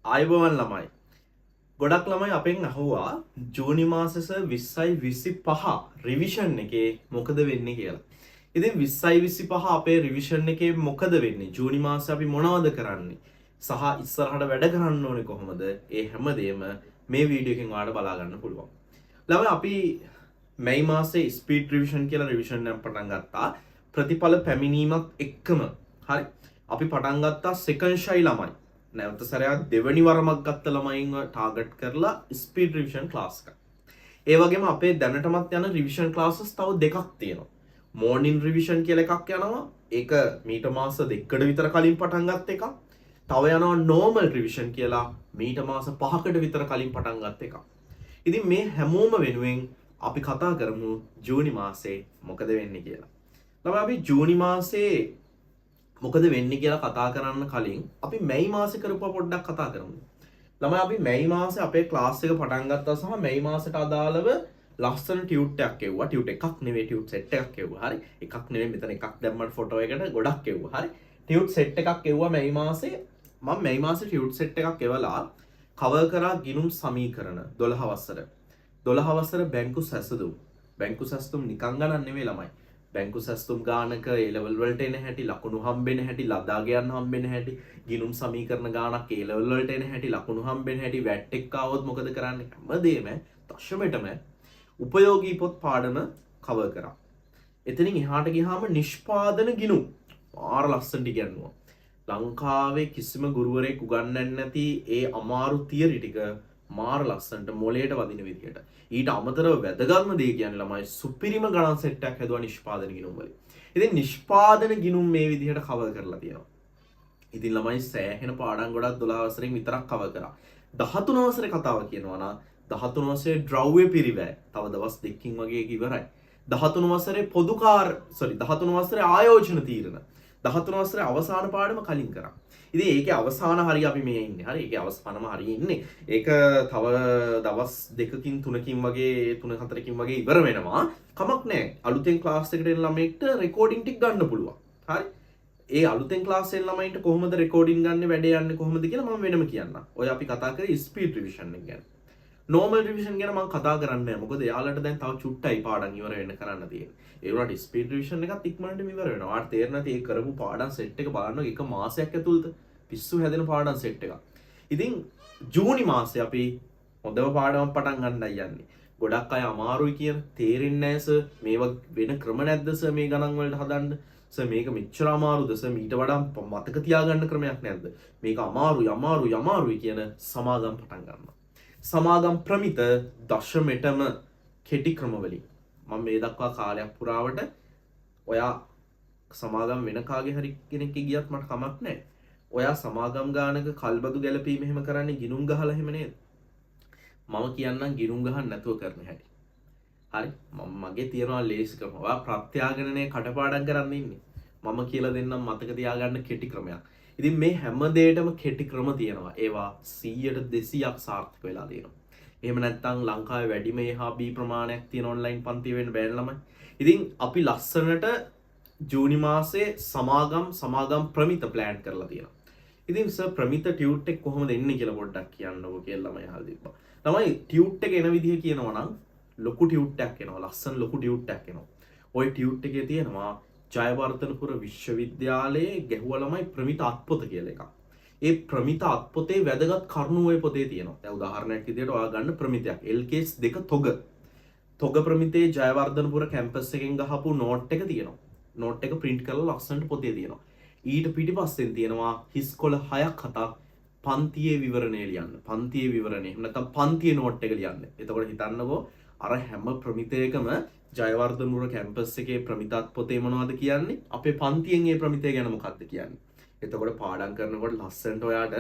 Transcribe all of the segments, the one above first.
ආයුබෝවන් ළමයි. ගොඩක් ළමයි අපෙන් අහුවා ජූනි මාසෙ සර් 20යි 25 රිවිෂන් එකේ මොකද වෙන්නේ කියලා. ඉතින් 20යි 25 අපේ රිවිෂන් එකේ මොකද වෙන්නේ? ජූනි මාසේ අපි මොනවද කරන්නේ? සහ ඉස්සරහට වැඩ කරන්න ඕනේ කොහොමද? ඒ හැමදේම මේ වීඩියෝ එකෙන් ඔයාලට බලා ගන්න පුළුවන්. ළමයි, අපි මැයි මාසේ ස්පීඩ් රිවිෂන් කියලා රිවිෂන් එකක් පටන් ගත්තා. ප්‍රතිඵල පැමිණීමත් එක්කම, හරි, අපි පටන් ගත්තා සෙකන්ඩ් ෂයි ළමයි. නැවත සැරයක් දෙවනි වරමක් ගත්ත ළමයින්ව ටාගට් කරලා ස්පීඩ් රිවිෂන් ක්ලාස් එකක්. ඒ වගේම අපේ දැනටමත් යන රිවිෂන් ක්ලාසස් තව දෙකක් තියෙනවා. මෝර්නින් රිවිෂන් කියලා එකක් යනවා. ඒක මීට මාස 2කට විතර කලින් පටන් ගත්ත එකක්. තව යනවා නෝමල් රිවිෂන් කියලා, මීට මාස 5කට විතර කලින් පටන් ගත්ත එකක්. ඉතින් මේ හැමෝම වෙනුවෙන් අපි කතා කරමු ජූනි මාසේ මොකද වෙන්නේ කියලා. ළමයි, අපි ජූනි මාසේ මොකද වෙන්නේ කියලා කතා කරන්න කලින් අපි මැයි මාසේ කරපුවා පොඩ්ඩක් කතා කරමු. ළමයි, අපි මැයි මාසේ අපේ ක්ලාස් එක පටන් ගත්තා සහ මැයි මාසෙට අදාළව ලස්සන ටියුට් එකක් එව්වා. ටියුට් එකක් නෙවෙයි, ටියුට් සෙට් එකක් එව්වා. හරි. එකක් නෙවෙයි, මෙතන එකක් දැම්මට ෆොටෝ එකට ගොඩක් එව්වා. හරි. ටියුට් සෙට් එකක් එව්වා මැයි මාසේ. මම මැයි මාසේ ටියුට් සෙට් එකක් එවලා කවර් කරා ගිනුම් සමීකරණ 12 වසර. 12 වසර බැංකු සැසඳුම්. බැංකු සැසඳුම් නිකන් ගණන් නෙවෙයි ළමයි. බැංකු සැසඳුම් ගානක ඒ ලෙවල් වලට එන හැටි, ලකුණු හම්බෙන හැටි, ලදාගයන් හම්බෙන හැටි, ගිනුම් සමීකරණ ගානක් ඒ ලෙවල් වලට එන හැටි, ලකුණු හම්බෙන හැටි, වැට් එක්ක ආවොත් මොකද කරන්නේ, හැමදේම දශමෙටම උපයෝගී පොත් පාඩම කවර් කරා. එතනින් එහාට ගියාම නිෂ්පාදන ගිනුම් මාර ලස්සනට ඉගැන්නුවා. ලංකාවේ කිසිම ගුරුවරයෙක් උගන්වන්නේ නැති ඒ අමාරු තියරි ටික මාර ලස්සනට මොලේට වදින විදිහට. ඊට අමතරව වැදගත්ම දේ කියන්නේ ළමයි, සුපිරිම ගණන් සෙට් එකක් හැදුවා නිෂ්පාදන ගිනුම් වලින්. ඉතින් නිෂ්පාදන ගිනුම් මේ විදිහට කවර් කරලා තියෙනවා. ඉතින් ළමයි, සෑහෙන පාඩම් ගොඩක් 12 වසරෙන් විතරක් කවර් කරා. 13 වසරේ කතාව කියනවා නම් 13 වසරේ ද්‍රව්‍ය පිරිවැය තව දවස් 2කින් වගේ ඒක ඉවරයි. 13 වසරේ පොදු කාර්, සෝරි, 13 වසරේ ආයෝජන තීරණ, 13 වසරේ අවසාන පාඩම කලින් කරා. ඉතින් ඒකේ අවසාන හරිය අපි මේ ඉන්නේ. හරි, ඒකේ අවසානම හරිය ඉන්නේ. ඒක තව දවස් 2කින් 3කින් වගේ, 3 4කින් වගේ ඉවර වෙනවා. කමක් නැහැ. අලුතෙන් ක්ලාස් එකට එන ළමයෙක්ට රෙකෝඩින් ටික ගන්න පුළුවන්. හරි. ඒ අලුතෙන් ක්ලාස් එන ළමයින්ට කොහොමද රෙකෝඩින් ගන්න වැඩේ යන්නේ කොහොමද කියලා මම වෙනම කියන්නම්. ඔය අපි කතා කරේ ස්පීඩ් රිවිෂන් එක ගැන. නෝමල් රිවිෂන් ගැන මම කතා කරන්නේ නැහැ. මොකද එයාලට දැන් තව චුට්ටයි පාඩම් ඉවර වෙන්න කරන්න තියෙන්නේ. ඒ වුණාට ස්පීඩ් රිවිෂන් එකත් ඉක්මනටම ඉවර වෙනවා. ඔයාලට තේරෙන්නේ නැති ඒ කරපු පාඩම් සෙට් එක බලන්න, එක මාසයක් ඇතුළත පිස්සු හැදෙන පාඩම් සෙට් එකක්. ඉතින් ජූනි මාසේ අපි හොඳම පාඩමක් පටන් ගන්නයි යන්නේ. ගොඩක් අය අමාරුයි කියන, තේරෙන්නේ නැහැ සර්, මේවා වෙන ක්‍රම නැද්ද සර් මේ ගණන් වලට හදන්න, සර් මේක මෙච්චර අමාරුද සර්, මීට වඩා මතක තියාගන්න ක්‍රමයක් නැද්ද, මේක අමාරුයි අමාරුයි අමාරුයි කියන සමාගම් පටන් ගන්නවා. සමාගම් ප්‍රමිත දශමෙටම කෙටි ක්‍රම වලින්. මම මේ දක්වා කාලයක් පුරාවට, ඔයා සමාගම් වෙන කාගේ හරි කෙනෙක්ගේ ගියත් මට කමක් නැහැ. ඔයා සමාගම් ගානක කල්බදු ගැලපීම එහෙම කරන්නේ ගිනුම් ගහලා එහෙම නේද? මම කියන්නම් ගිනුම් ගහන්න නැතුව කරන හැටි. හරි, මම මගේ තියනවා ලේසි ක්‍රම. ඔයා ප්‍රත්‍යාගණනය කටපාඩම් කරන්න ඉන්නේ. මම කියලා දෙන්නම් මතක තියාගන්න කෙටි ක්‍රමයක්. ඉතින් මේ හැම දෙයකටම කෙටි ක්‍රම තියෙනවා. ඒවා 100ට 200ක් සාර්ථක වෙලා තියෙනවා. එහෙම නැත්නම් ලංකාවේ වැඩිම A හා B ප්‍රමාණයක් තියෙන ඔන්ලයින් පන්ති වෙන්න බෑ ළමයි. ඉතින් අපි ලස්සනට ජූනි මාසේ සමාගම්, සමාගම් ප්‍රමිත ප්ලෑන් කරලා තියෙනවා. ඉතින් සර්, ප්‍රමිත ටියුට් එක කොහොමද එන්නේ කියලා පොඩ්ඩක් කියන්නකෝ කියලා ළමයි අහලා තිබ්බා. ළමයි, ටියුට් එක එන විදිහ කියනවා නම් ලොකු ටියුට් එකක් එනවා. ලස්සන ලොකු ටියුට් එකක් එනවා. ඔය ටියුට් එකේ තියෙනවා ජයවර්ධනපුර විශ්වවිද්‍යාලයේ ගැහුවා ළමයි ප්‍රමිත අත්පොත කියලා එකක්. ඒ ප්‍රමිත අත්පොතේ වැදගත් කරුණු ඔය පොතේ තියෙනවා. දැන් උදාහරණයක් විදිහට ඔයා ගන්න ප්‍රමිතයක් LKS 2 තොග. තොග ප්‍රමිතේ ජයවර්ධනපුර කැම්පස් එකෙන් ගහපු නෝට් එක තියෙනවා. නෝට් එක ප්‍රින්ට් කරලා ලස්සනට පොතේ තියෙනවා. ඊට පිටිපස්සෙන් තියෙනවා හිස්කොළ හයක් හතක් පන්තියේ විවරණය ලියන්න. පන්තියේ විවරණය. එහෙම නැත්නම් පන්තියේ නෝට් එක ලියන්න. එතකොට හිතන්නකෝ අර හැම ප්‍රමිතයකම ජයවර්ධනපුර කැම්පස් එකේ ප්‍රමිතත් පොතේ මොනවද කියන්නේ? අපේ පන්තියෙන් ඒ ප්‍රමිතය ගැන මොකක්ද කියන්නේ? එතකොට පාඩම් කරනකොට ලස්සනට ඔයාට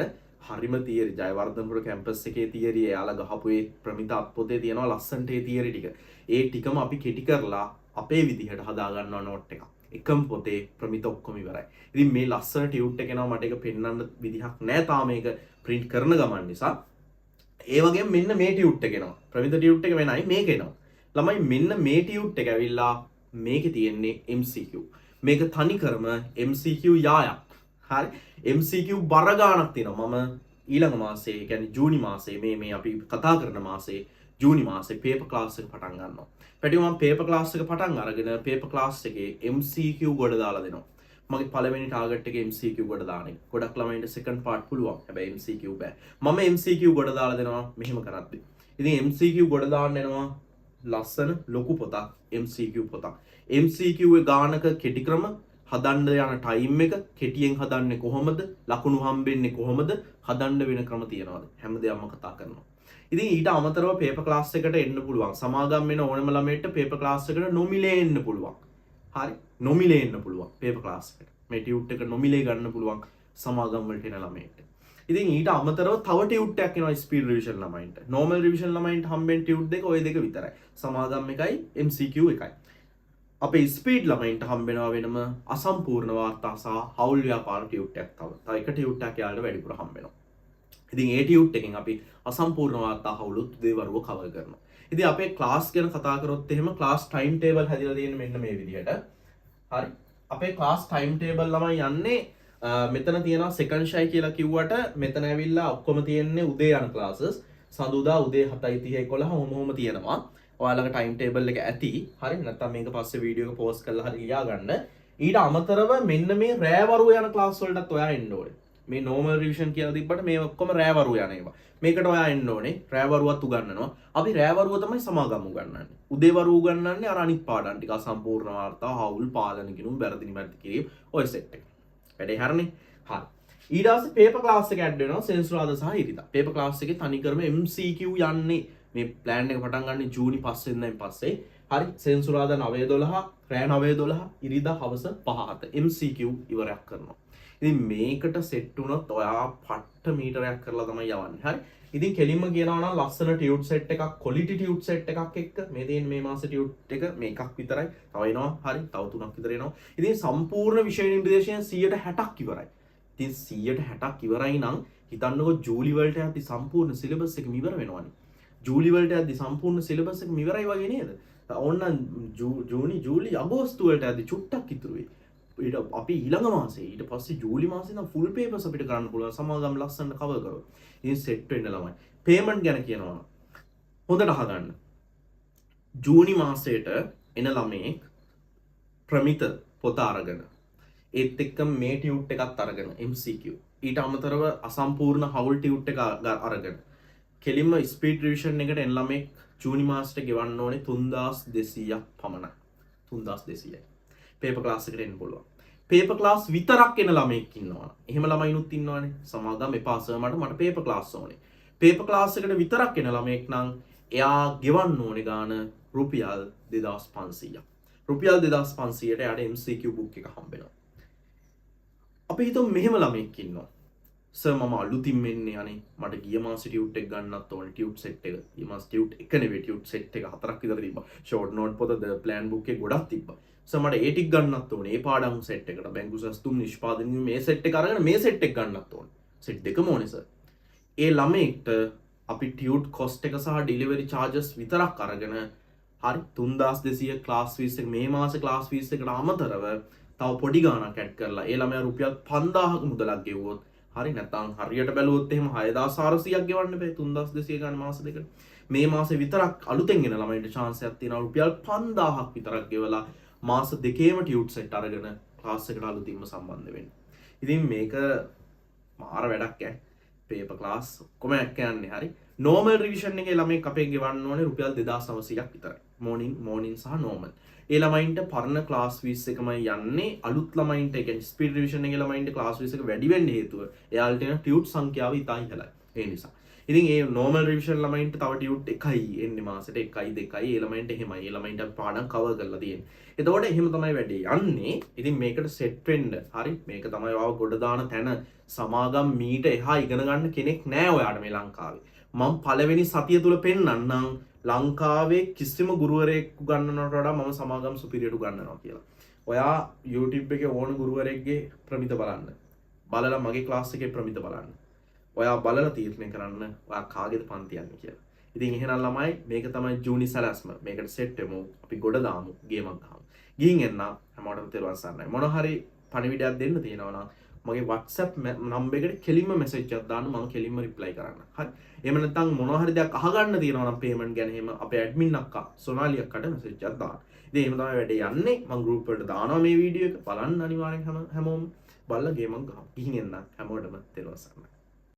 හරිම තියරි, ජයවර්ධනපුර කැම්පස් එකේ තියරි, එයාලා ගහපු ඒ ප්‍රමිත අත්පොතේ තියෙනවා ලස්සනට ඒ තියරි ටික. ඒ ටිකම අපි කෙටි කරලා අපේ විදිහට හදා ගන්නවා නෝට් එකක්. එකම පොතේ ප්‍රමිත ඔක්කොම ඉවරයි. ඉතින් මේ ලස්සන ටියුට් එක එනවා. මට ඒක පෙන්වන්න විදිහක් නෑ තාම, ඒක ප්‍රින්ට් කරන ගමන් නිසා. ඒ වගේම මෙන්න මේ ටියුට් එක එනවා. ප්‍රමිත ටියුට් එක වෙනයි, මේක එනවා. ළමයි, මෙන්න මේ ටියුට් එක ඇවිල්ලා මේකේ තියෙන්නේ MCQ. මේක තනිකරම MCQ යායක්. හරි, MCQ බර ගාණක් තියෙනවා. මම ඊළඟ මාසේ, ඒ කියන්නේ ජූනි මාසේ, මේ මේ අපි කතා කරන මාසේ ජූනි මාසේ පේපර් ක්ලාස් එක පටන් ගන්නවා. පැටියෝ, මම පේපර් ක්ලාස් එක පටන් අරගෙන පේපර් ක්ලාස් එකේ MCQ ගොඩ දාලා දෙනවා. මගේ පළවෙනි ටාගට් එක MCQ ගොඩ දාන එක. ගොඩක් ළමයින්ට සෙකන්ඩ් පාර්ට් පුළුවන්. හැබැයි MCQ බෑ. මම MCQ ගොඩ දාලා දෙනවා මෙහෙම කරද්දි. ඉතින් MCQ ගොඩ දාන්න එනවා ලස්සන ලොකු පොතක්, MCQ පොතක්. MCQ එක ගානක කෙටි ක්‍රම හදන්න යන ටයිම් එක, කෙටියෙන් හදන්නේ කොහොමද, ලකුණු හම්බෙන්නේ කොහොමද, හදන්න වෙන ක්‍රම තියනවාද, හැම දෙයක්ම කතා කරනවා. ඉතින් ඊට අමතරව පේපර් ක්ලාස් එකට එන්න පුළුවන්. සමාගම් වෙන ඕනම ළමයෙක්ට පේපර් ක්ලාස් එකට නොමිලේ එන්න පුළුවන්. හරි, නොමිලේ එන්න පුළුවන් පේපර් ක්ලාස් එකට. මේ ටියුට් එක නොමිලේ ගන්න පුළුවන් සමාගම් වලට එන ළමයෙක්ට. ඉතින් ඊට අමතරව තව ටියුට් එකක් එනවා ස්පීඩ් රිවිෂන් ළමයින්ට. නෝමල් රිවිෂන් ළමයින්ට හම්බෙන ටියුට් දෙක ඔය දෙක විතරයි. සමාගම් එකයි MCQ එකයි. අපේ ස්පීඩ් ළමයින්ට හම්බෙනවා වෙනම අසම්පූර්ණ වාර්තා සහ හවුල් ව්‍යාපාර ටියුට් එකක් තව. තව එක ටියුට් එකක් එයාලට වැඩිපුර හම්බෙනවා. ඉතින් ඒ ටියුට් එකෙන් අපි අසම්පූර්ණ වාර්තා හවුලුත් උදේවරුව කවර් කරනවා. ඉතින් අපේ ක්ලාස් ගැන කතා කරොත් එහෙම ක්ලාස් ටයිම් ටේබල් හැදිලා තියෙන්නේ මෙන්න මේ විදිහට. හරි. අපේ ක්ලාස් ටයිම් ටේබල් ළමයි යන්නේ මෙතන තියෙනවා සෙකන්ඩ් ෂයි කියලා කිව්වට මෙතන ඇවිල්ලා ඔක්කොම තියෙන්නේ උදේ යන ක්ලාසස්. සඳුදා උදේ 7:30 11 ඔහොම ඔහොම තියෙනවා. ඔයාලගේ ටයිම් ටේබල් එක ඇති. හරි. නැත්තම් මේක පස්සේ වීඩියෝ එක පෝස්ට් කරලා හරි ලියා ගන්න. ඊට අමතරව මෙන්න මේ රෑවරුව යන ක්ලාස් වලටත් ඔයා එන්න ඕනේ. මේ නෝමල් රිවිෂන් කියලා තිබ්බට මේ ඔක්කොම රෑවරුව යන ඒවා. මේකට ඔයා එන්න ඕනේ. රෑවරුවත් උගන්වනවා. අපි රෑවරුව තමයි සමාගම් උගන්වන්නේ. උදේවරුව උගන්වන්නේ අර අනිත් පාඩම් ටික, අසම්පූර්ණ වාර්තා, හවුල්, පාලන ගිණුම්, වැරදි නිවැරදි කිරීම, ඔය සෙට් එක. වැඩේ හරිනේ? හරි. ඊට පස්සේ පේපර් ක්ලාස් එක ඇඩ් වෙනවා සෙනසුරාදා සහ ඉරිදා. පේපර් ක්ලාස් එකේ තනිකරම MCQ යන්නේ. මේ ප්ලෑන් එක පටන් ගන්නේ ජූනි 5 වෙනිදායින් පස්සේ. හරි, සෙනසුරාදා 9 12, රෑ 9 12, ඉරිදා හවස 5 7 MCQ ඉවරයක් කරනවා. ඉතින් මේකට සෙට් වුණොත් ඔයා පට්ට මීටරයක් කරලා තමයි යවන්නේ. හරි. ඉතින් කෙලින්ම කියනවා නම් ලස්සන ටියුට් සෙට් එකක්, ක්වොලිටි ටියුට් සෙට් එකක් එක්ක මේ තියෙන මේ මාසේ ටියුට් එක මේ එකක් විතරයි. තව එනවා. හරි. තව තුනක් විතර එනවා. ඉතින් සම්පූර්ණ විෂය නිර්දේශයෙන් 60% ඉවරයි. ඉතින් 60% ඉවරයි නම් හිතන්නකෝ ජූලි වලට යද්දි සම්පූර්ණ සිලබස් එකම ඉවර වෙනවනේ. ජූලි වලට යද්දි සම්පූර්ණ සිලබස් එකම ඉවරයි වගේ නේද? ඕන්න ජූනි, ජූලි, අගෝස්තු වලට යද්දි චුට්ටක් ඉතුරු වෙයි. ඊට අපි ඊළඟ මාසේ, ඊට පස්සේ ජූලි මාසේ නම් ෆුල් පේපර්ස් අපිට කරන්න පුළුවන් සමාගම් ලස්සනට කවර් කරොත්. ඉතින් සෙට් වෙන්න ළමයි. පේමන්ට් ගැන කියනවා නම් හොඳට අහගන්න. ජූනි මාසයට එන ළමයෙක් ප්‍රමිත පොත අරගෙන, ඒත් එක්ක මේ ටියුට් එකත් අරගෙන MCQ, ඊට අමතරව අසම්පූර්ණ හවුල් ටියුට් එක අරගෙන කෙලින්ම ස්පීඩ් රිවිෂන් එකට එන ළමෙක් ජූනි මාසෙට ගෙවන්න ඕනේ 3200ක් පමණයි. 3200යි. පේපර් ක්ලාස් එකට එන්න පුළුවන්. පේපර් ක්ලාස් විතරක් එන ළමෙක් ඉන්නවා. එහෙම ළමයිනුත් ඉන්නවනේ. සමාගම් එපා සර්, මට මට පේපර් ක්ලාස් ඕනේ. පේපර් ක්ලාස් එකට විතරක් එන ළමයෙක් නම් එයා ගෙවන්න ඕනේ ගාන රුපියල් 2500ක්. රුපියල් 2500ට එයාට MCQ book එක හම්බෙනවා. අපි හිතමු මෙහෙම ළමයෙක් ඉන්නවා. සර්, මම අලුතින් එන්නේ අනේ, මට ගිය මාසේ ටියුට් එක ගන්නත් ඕනේ, ටියුට් සෙට් එක. ගිය මාසේ ටියුට් එක නෙවෙයි, ටියුට් සෙට් එක හතරක් විතර තිබ්බා. ෂෝට් නෝට් පොත, ද ප්ලෑන් බුක් එක ගොඩක් තිබ්බා. සර්, මට ඒ ටික ගන්නත් ඕනේ. ඒ පාඩම් සෙට් එකට බැංකු සැලසුම්, නිෂ්පාදන මේ සෙට් එක අරගෙන මේ සෙට් එක ගන්නත් ඕනේ. සෙට් දෙකම ඕනේ සර්. ඒ ළමයෙක්ට අපි ටියුට් කොස්ට් එක සහ ඩෙලිවරි චාර්ජස් විතරක් අරගෙන, හරි, 3200 ක්ලාස් ෆීස් එක, මේ මාසේ ක්ලාස් ෆීස් එකට අමතරව තව පොඩි ගාණක් ඇඩ් කරලා ඒ ළමයා රුපියල් 5000ක මුදලක් ගෙවුවොත්, හරි, නැත්නම් හරියට බැලුවොත් එහෙම 6400ක් ගෙවන්න බෑ 3200 ගාන මාස දෙකට. මේ මාසේ විතරක් අලුතෙන් එන ළමයින්ට චාන්ස් එකක් තියෙනවා රුපියල් 5000ක් විතරක් ගෙවලා මාස දෙකේම ටියුට් සෙට් අරගෙන ක්ලාස් එකට අලුතින්ම සම්බන්ධ වෙන්න. ඉතින් මේක මාර වැඩක් ඈ. පේපර් ක්ලාස් ඔක්කොම එක්ක යන්නේ. හරි. නෝමල් රිවිෂන් එකේ ළමෙක් අපෙන් ගෙවන්න ඕනේ රුපියල් 2900ක් විතරයි. මෝර්නින් මෝර්නින් සහ නෝමල්. ඒ ළමයින්ට පරණ ක්ලාස් ෆීස් එකමයි යන්නේ. අලුත් ළමයින්ට, ඒ කියන්නේ ස්පීඩ් රිවිෂන් එකේ ළමයින්ට ක්ලාස් ෆීස් එක වැඩි වෙන්න හේතුව එයාලට එන ටියුට් සංඛ්‍යාව ඉතා ඉහළයි. ඒ නිසා. ඉතින් ඒ නෝමල් රිවිෂන් ළමයින්ට තව ටියුට් එකයි එන්නේ මාසෙට, එකයි දෙකයි. ඒ ළමයින්ට එහෙමයි. ඒ ළමයින්ට අපි පාඩම් කවර් කරලා තියෙන්නේ. එතකොට එහෙම තමයි වැඩේ යන්නේ. ඉතින් මේකට සෙට් වෙන්න. හරි, මේක තමයි ඔයාව ගොඩ දාන තැන. සමාගම් මීට එහා ඉගෙන ගන්න කෙනෙක් නෑ ඔයාට මේ ලංකාවේ. මං පළවෙනි සතිය තුල පෙන්නන්නම් ලංකාවේ කිසිම ගුරුවරයෙක් උගන්වනවට වඩා මම සමාගම් සුපිරියට උගන්වනවා කියලා. ඔයා YouTube එකේ ඕන ගුරුවරයෙක්ගේ ප්‍රමිත බලන්න. බලලා මගේ ක්ලාස් එකේ ප්‍රමිත බලන්න. ඔයා බලලා තීරණය කරන්න ඔයා කාගේද පන්ති යන්නේ කියලා. ඉතින් එහෙනම් ළමයි, මේක තමයි ජූනි සැලැස්ම. මේකට සෙට් වෙමු. අපි ගොඩ දාමු. ගේමක් ගහමු. ගිහින් එන්න. හැමෝටම තෙරුවන් සරණයි. මොන හරි පණිවිඩයක් දෙන්න තියෙනවා නම් මගේ WhatsApp number එකට කෙලින්ම මැසේජ් එකක් දාන්න, මම කෙලින්ම රිප්ලයි කරන්න. හරි. එහෙම නැත්නම් මොනවා හරි දෙයක් අහගන්න තියෙනවා නම් පේමන්ට් ගැන එහෙම අපේ ඇඩ්මින් අක්කා සොනාලි අක්කට මැසේජ් එකක් දාන්න. ඉතින් එහෙම තමයි වැඩේ යන්නේ. මම ගෲප් වලට දානවා මේ වීඩියෝ එක. බලන්න අනිවාර්යෙන් හැමෝම බලලා ගේමක් ගහමු. ගිහින් එන්න හැමෝටම තෙරුවන් සරණයි.